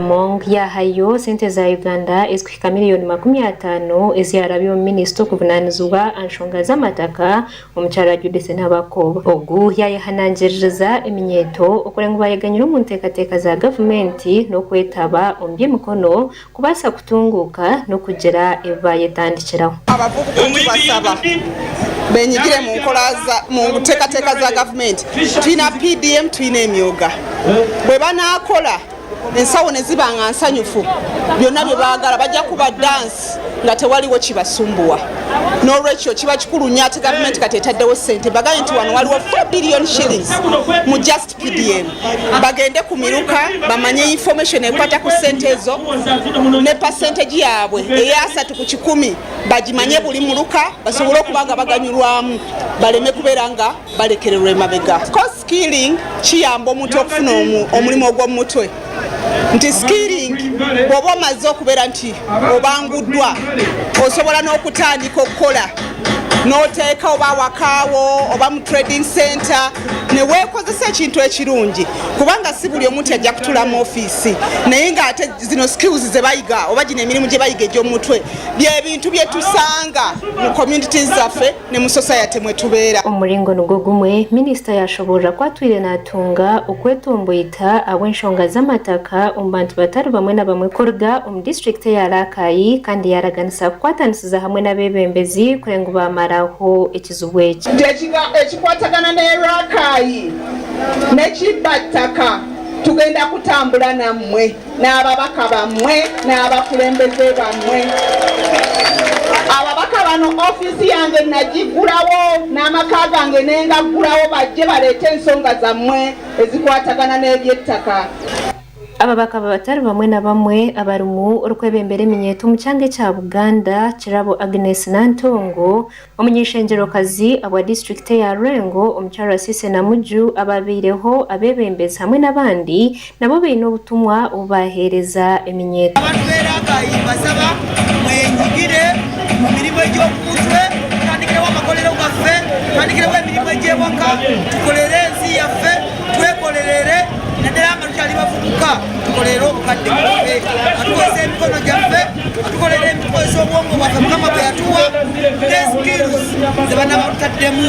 Among yaahayo sente za Uganda ezikuhika miriyoni 50 ezi yaarabya omu minisita okuvunaanizibwa aha nshonga z'amataka Omukyara Judith Nabakooba. Ogu yaayehanangiririza eminyeeto okureba ngu baayeganyira omu nteekateeka za gavumenti n'okwetaba omu by'emikono kubaasa kutunguuka n'okugira ebi baayetandikiraho. Abavubuka tubasaba benyigire mu nkola mu nteekateeka za gavumenti. Tulina PDM, tulina emyoga. Bwe banaakola ensawo ne ziba nga nsanyufu, byonna bye baagala bajja kuba dansi nga tewaliwo kibasumbuwa. N'olwekyo kiba kikulu nnyo ate gavumenti kati etaddewo ssente, bagambye nti wano waliwo 4 billion shillings mu just PDM. Bagende ku miruka bamanye information ekwata ku ssente ezo ne percentage yaabwe eya 30% bagimanye buli muluka, basobole okuba nga baganyulwamu, baleme kubeera nga balekererwa emabega. Skilling kiyamba omuntu okufuna omulimu ogw'omutwe, nti skilling bw'oba omaze okubeera nti obanguddwa, osobola n'okutandika okukola n'oteeka oba awakaawo oba mu trading center ne weekozesa ekintu ekirungi, kubanga si buli omuntu ajja kutula mu ofiisi. Naye ng'ate zino skills ze bayiga oba gino emirimu gye bayiga egy'omutwe byebintu bye tusanga mu communities zaffe ne mu society mwe tubeera. Omuringo nigwo gumwe, minisita yashoboorora ku atwire naatunga okwetomboita ahabw'enshonga z'amataka omu bantu batari bamwe na bamwe kuruga omu disiturikiti eya Rakai, kandi yaaraganisa kukwatanisiza hamwe n'abeebembezi kureba ngu baamaraho ekizibu eki. Nti ekikwatagana ne Rakai n'ekibba ttaka, tugenda kutambula nammwe n'ababaka bammwe n'abakulembeze bammwe. Ababaka bano, ofiisi yange nagiggulawo n'amaka gange nengaggulawo, bajje baleete ensonga zammwe ezikwatagana n'ebyettaka. Ababaka batari bamwe na bamwe abarimu orikwebembera eminyeeto omu kyanga ekya Buganda, Kirabo Agnes Nantongo, omuny'eishengerokazi abwa disiturikiti eya Lwengo, omukyara Cissy Namuju, ababaireho abeebembezi hamwe n'abandi nabo baine obutumwa obu baheereza eminyeeto. Abantu b'e Rakai, mbasaba mwenyigire mu mirimu egy'okumutwe. Tutandikirewo amakolero gaffe, tutandikirewo emirimu egy'ewaka, tukolere ensi yaffe, twekolerere, naddala nga tukyali bavubuka. Tukolere obukadde bwaffe nga tukozesa emikono gyaffe, nga tukolera, tukozesa obwongo bwaffe Mukama bwe yatuwa ne skills ze banaba tutaddemu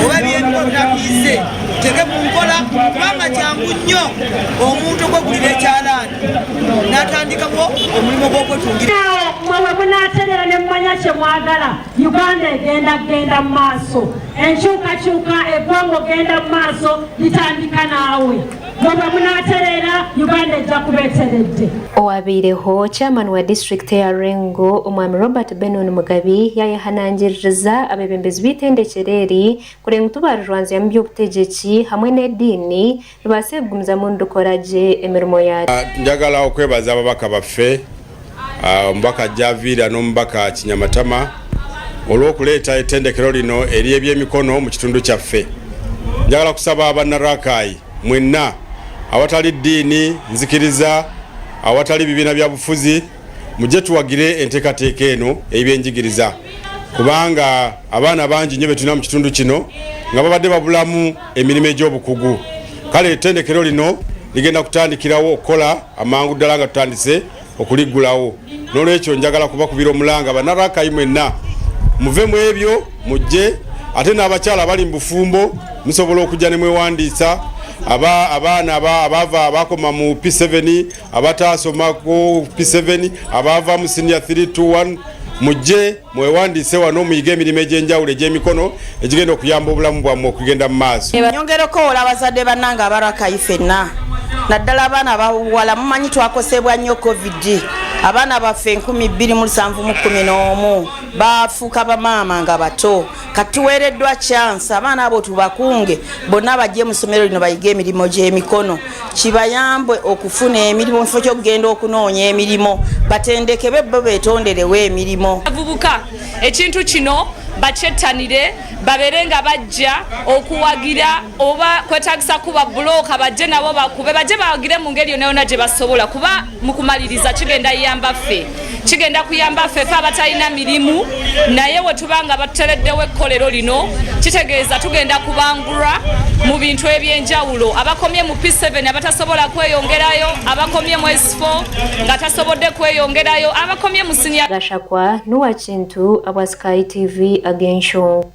oba ebyemikono byatuyize, tuteeke mu nkola, kubanga kyangu nnyo omuntu okwegulira ekyalaani n'atandikawo omulimu gw'okwetungira. Mwe bwe munaaterera ne mumanya kye mwagala, Uganda egenda kugenda mu maaso. Enkyukakyuka, eggwanga ogenda mu maaso litandika naawe. Mwe bwe munaaterera, Uganda ejja kuba eteredde. Owabaireho chairman wa disiturikiti eya Lwengo, omwami Robert Benon Mugabi, yayehanangiririza abeebembezi b'eitendekero eri kureba ngu tibarirwanzyamu by'obutegyeki hamwe n'ediini, ribaase kugumizamu nirikora gye emirimo yaryo. Njagala okwebaza ababaka baffe, omubaka Javiira n'omubaka Kinyamatama, olw'okuleeta ettendekero lino ery'ebyemikono mu kitundu kyaffe. Njagala kusaba abannarakayi mwenna, awatali ddiini, nzikiriza, awatali bibiina bya bufuzi, mujje tuwagire enteekateeka eno ey'ebyenjigiriza, kubanga abaana bangi nnyo betulina mu kitundu kino nga babadde babulamu emirimu egy'obukugu. Kale ettendekero lino ligenda kutandikirawo okukola amangu ddala nga tutandise okuliggulawo. N'olwekyo njagala kubakubira omulanga, bannarakayi mwenna, muve mu ebyo mujje. Ate n'abakyala abali mu bufumbo musobola okujja ne mwewandiisa. Abaana abaava abakoma mu P7, abataasomako P7, abava mu senior 321, mujje mwewandiise wano muyige emirimu egy'enjawulo egy'emikono egigenda okuyamba obulamu bwammwe okugenda mu maaso. Nyongera okowoola abazadde bannange abarakayi ffenna, naddala abaana abawala. Mumanyi twakosebwa nnyo COVID. Abaana baffe 2711 bafuuka bamaama nga bato. Kati tuweereddwa chance, abaana abo tubakunge bonna bajje mu ssomero lino bayige emirimu gy'emikono, kibayambe okufuna emirimu. Mu kifo ky'okugenda okunoonya emirimu, batendekebe bo beetonderewo emirimu. Abavubuka, ekintu kino Bakyettanire, babeere nga bajja okuwagira oba kwetagisa kuba bulooka, bajje nabo bakube, bajje bawagire mu ngeri yonna yonna gye basobola, kuba mu kumaliriza kigenda yamba ffe, kigenda kuyamba ffe fe abatalina mirimu. Naye we tuba nga batutereddewo ekkolero lino, kitegeeza tugenda kubangulwa mu bintu ebyenjawulo. Abakomye mu P7 abatasobola kweyongerayo, abakomye mu S4 nga tasobodde kweyongerayo, abakomye mu senior. Gashakwa Nuwakintu abwa Sky TV ag'enshonga.